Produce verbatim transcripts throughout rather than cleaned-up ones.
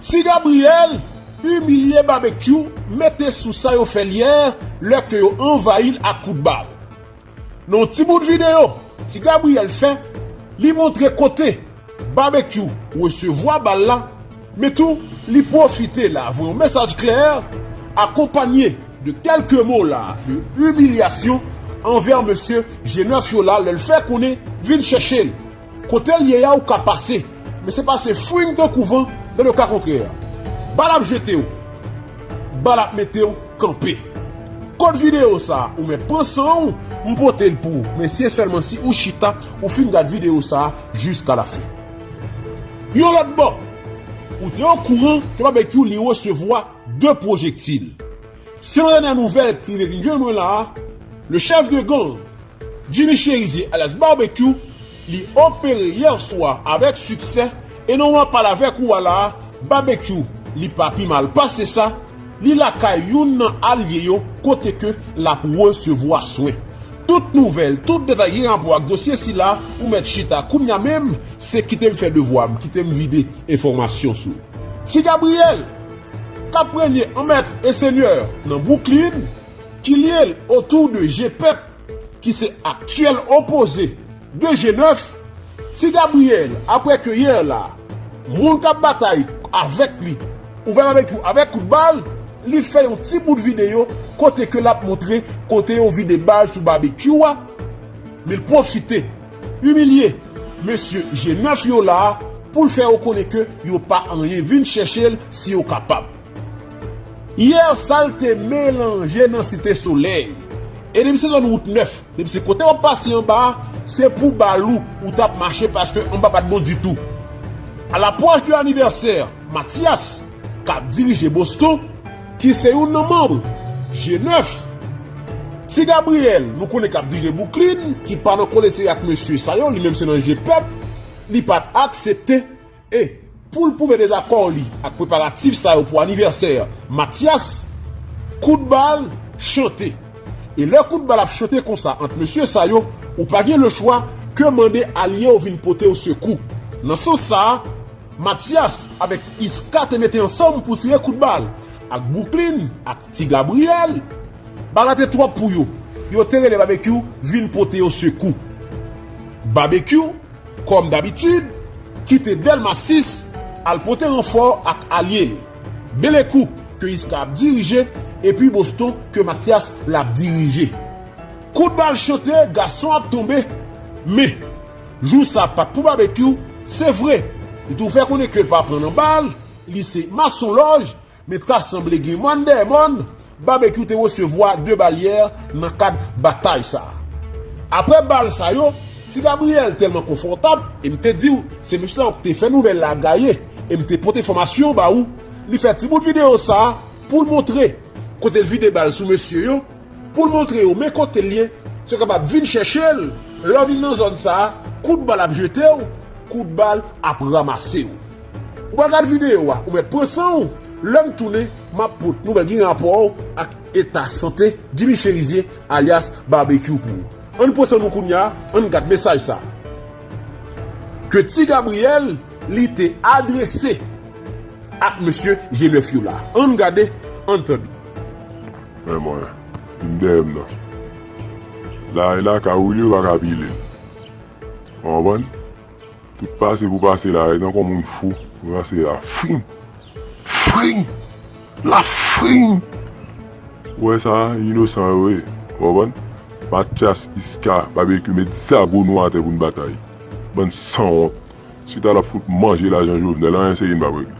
Ti Gabriel imilye Babekyou, mete sou sa yo fè l yè, lè ke yo anvayi l ak kout bal. Nan yon ti bout videyo Ti Gabriel fè, li montre kote Babekyou resevwa bal la, men tou li pwofite la voye yon mesaj klè, akonpanye de kèlke mo la de imilyasyon anvè mesye G nèf yo la, lè l fè konnen vin chèche l. Kote l ye a ou ka pase, men se pase fring tankou van dans le cas contraire. Bal ap jete w, bal ap mete w kanpe. Kot videyo sa a, ou mèt pran san w, m pote l pou ou, men se sèlman si ou chita, ou fin gad videyo sa a jiska la fen. Yon lòt bò, ou te okouran ke Babekyou li resevwa de pwojektil. Selon dènyè nouvèl ki rive vin jwenn mwen la a, le chef de gang, Jimmy Chérizier alyas Babekyou, li opere yè swa avèk siksè, e nan moman pale avèk ou a la a, Babekyou, li pa pi mal pase sa, li lakay youn nan alye yo kote ke l ap resevwa swen. Tout nouvèl, tout detay ki gen rapò ak dosye sila, ou mèt chita kounye a menm, se kite m fè devwa m, kite m vide enfòmasyon sou Ti Gabriel, k ap renye an mèt e senyè nan Brooklyn, ki lye l otou de G pèp, ki se aktyèl opoze de G nèf, Ti Gabriel, apre ke yè la, moun k ap batay avèk li, ouvè Babekyou avèk kout bal, li fè yon ti bout videyo kote ke l ap montre kote yo vide bal sou Babekyou a, men l pwofite imilye mesye G nèf yo la a pou l fè yo konnen ke yo pa anyen, vin chèche l si yo kapab. Yè sa l te melanje nan Site Solèy. E depi se zòn wout nèf, depi se kote w ap pase anba a, se pou bal ou ou t ap mache paske anba pa t bon ditou. Alapwòch de anivèsè Matyas, k ap dirije Boston, ki se youn nan manm G nèf, Ti Gabriel, nou konnen k ap dirije Brooklyn, ki pa nan kole seri ak mesye sa yo, li menm se nan G pèp, li pa t aksepte. E pou l pwouve dezakò li ak preparatif sa yo pou anivèsè Matyas, kout bal chante. E lè kout bal ap chante konsa ant mesye sa yo, ou pa gen lechwa ke mande alye w vin pote w sekou. Nan sans sa a, Matyas avèk Iska te mete ansanm pou tire kout bal ak Brooklyn, ak Ti Gabriel. Bagay la te twòp pou yo. Yo te rele Babekyou vin pote yo sekou. Babekyou, kòm dabitid, kite Dèlma sis al pote ranfò ak alye l. Belekou ke Iska ap dirije, epi Boston ke Matyas l ap dirije. Kout bal chante, gason ap tonbe. Men, jou sa pa t pou Babekyou, se vre. Li tou fè konnen ke l pa pran nan bal, li se masonlòj, men ta sanble gen mòn dèyè mòn, Babekyou te resevwa de bal yè nan kad batay sa a. Apre bal sa yo, Ti Gabriel tèlman konfòtab, e m te di w, se mesye sa yo ki te fè nouvèl la gaye, e m te pote enfòmasyon ba ou, li fè ti bout videyo sa a pou l montre kote l vide bal sou mesye yo, pou l montre yo men kote l ye, si yo kapab vin chèche l, lè w vin nan zòn sa a, kout bal ap jete w, kout bal ap ranmase w. Ou pral gad videyo a, ou mèt pran san w, lè m tounen, m ap pot nouvèl ki gen rapò ak eta sante Jimmy Chérizier alyas Babekyou pou ou. Ann pran san nou kounye a, ann gad mesaj sa a ke Ti Gabriel li te adrese ak mesye G nèf yo la. Ann gade, ann tande. Men mwen, m dèyè m nan. La, e lakay ou li, ou pa ka pile l. Ou konprann? Tout pase pou pase la, e tankou yon moun fou. Ou pase la, fring! Fring! La fring! Ou wè sa, inosan yo ye. Ou konprann? Matyas, Iska, Babekyou, met zago nou atè pou n batay. Bann sanwont. Chita l ap fout manje lajan Jovenel, anyen serye n p ap regle.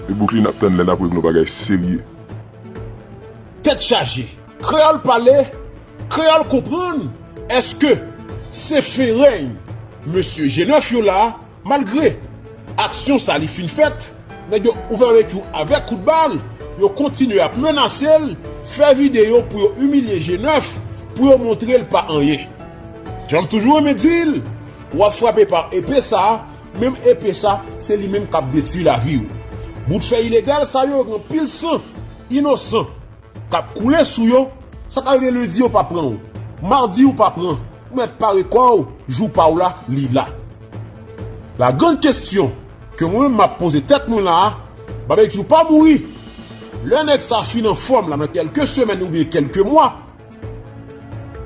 E Brooklyn ap tann lè n ap regle yon bagay serye. Tèt chaje, kreyòl pale, kreyòl konprann, èske se fen rèy mesye G nèf yo la, malgre aksyon sa li fin fèt, nèg yo ouvè Babekyou avèk kout bal, yo kontinye ap menase l, fè videyo pou yo imilye G nèf, pou yo montre l pa anyen. Jan m toujou renmen di l, w ap frape pa epe sa a, menm epe sa, se li menm k ap detwi lavi w. Bout fè ilegal sa yo gen anpil san inosan k ap koule sou yo, sa ka rive lendi yo pa pran w, madi ou pa pran, ou mèt pare kò w, jou pa w la, li la. La grande question ke mwen menm m ap poze tèt mwen la a, Babekyou pa mouri. Lè nèg sa fin anfòm la, nan kèlke semèn oubyen kèlke mwa,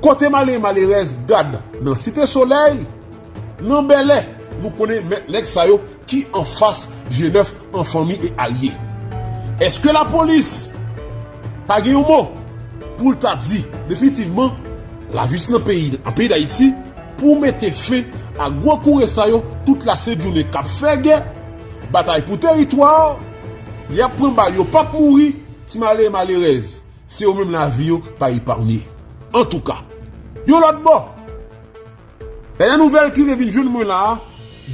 kote malere malerèz gad nan Site Solèy, nan Bèlè, nou konnen men nèg sa yo ki anfas G nèf an fanmi e alye. Èske lapolis pa gen yon mo pou l ta di definitivman lajistis nan peyi, an peyi Dayiti, pou mete fen a gwo koure sa yo tout lasent jounen k ap fè gè, batay pou teritwa, y ap pran bal, yo p ap mouri, ti malere malerèz, se yo menm lavi yo pa epanye. Antouka, yon lòt bò, dènye nouvèl ki rive vin jwenn mwen la a,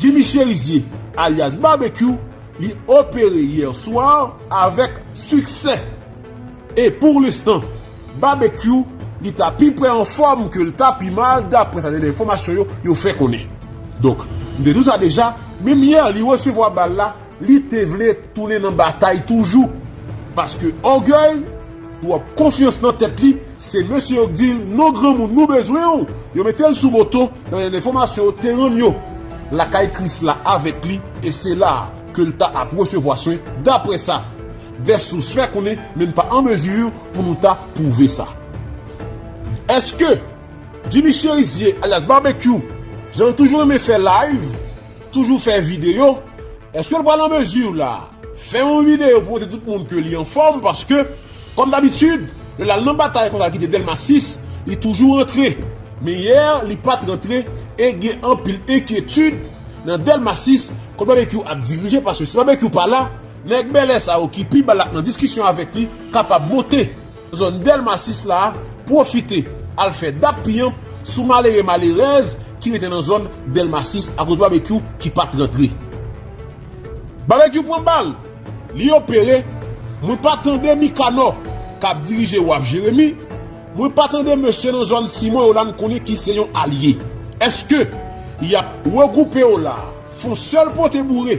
Jimmy Chérizier, alyas Babekyou, li opere yè swa avèk siksè. E pou lenstan, Babekyou, li ta pi prè anfòm ke l ta pi mal, daprè sa dènye enfòmasyon yo, yo fè konnen. Donk, m te di w sa deja, menm yè li resevwa bal la, li te vle tounen nan batay toujou. Paske ògèy, twòp konfyans nan tèt li, se mesye yo k di l, "Non, granmoun, nou bezwen w." Yo mete l sou moto, nan dènye enfòmasyon yo te rann yo lakay Krisla avèk li, e se la a ke l ta ap resevwa swen, daprè sa dè sous fè konnen, men n pa an mezi pou nou ta pwouve sa. Èske Jimmy Chérizier, alyas Babekyou, jan l toujou renmen fè live, toujou fè videyo, èske l pral an mezi la fè yon videyo pou montre tout moun ke li anfòm? Paske, kòm dabitid, lè l al nan batay konsa, l kite Dèlma sis, li toujou rantre. Men yè, li pa t rantre, e gen anpil enkyetid nan Dèlma sis, kote Babekyou ap dirije, paske si Babekyou pa la, nèg Bèlè sa yo ki pi ba la nan diskisyon avèk li kapab monte nan zòn Dèlma sis la, pwofite al fè dap piyanp sou malere malerèz ki rete nan zòn Dèlma sis akoz Babekyou ki pa t rantre. Babekyou pran bal, li opere, mwen pa tande Mikanò k ap dirije W A F Jeremi, mwen pa tande mesye nan zòn Simon yo la n konnen ki se yon alye. Èske y ap regwoupe yo la, fè yon sèl pote boure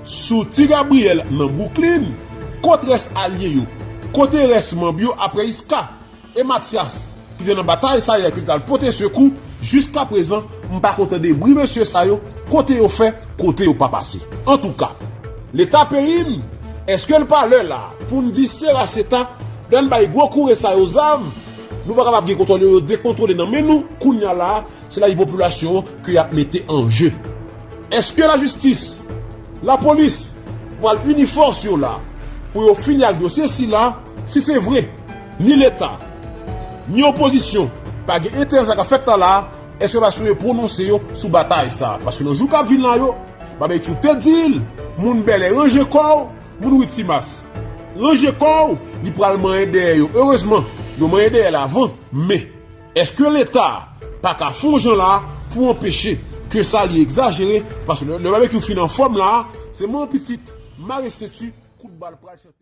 sou Ti Gabriyèl nan Bwouklin? Kot rès alye yo? Kote rès manm yo apre Iska e Matyas ki te nan batay sa yè ke l t al pote sekou? Jiskaprezan, m pa ko tande bri mesye sa yo, kote yo fè, kote yo pa pase. Antouka, Leta peyi m, èske l pa lè la pou n di se ra se ta, lè n bay gwo koure sa yo zam, nou pa kapab gen kontwòl yo, yo dekontwole nan men nou, kounye a la a, se lavi popilasyon an ke y ap mete an je. Èske lajistis, lapolis, pral ini fòs yo la pou yo fini ak dosye sila? Si se vre, ni Leta, ni opozisyon pa gen enterè nan sa k ap fèt la la a, èske yo pa sipoze pwononse yo sou batay sa a? Paske nan jou k ap vin la yo, Babekyou te di l, moun Bèlè ranje kò w, moun Witimas ranje kò w, li pral manyen dèyè yo. Erezman, yo manyen dèyè l avan, men èske Leta pa ka fè yon jan la pou anpeche ke sa li egzajere? Paske lè, lè Babekyou fin anfòm la, se manman pitit, mare senti, kout bal pral chante.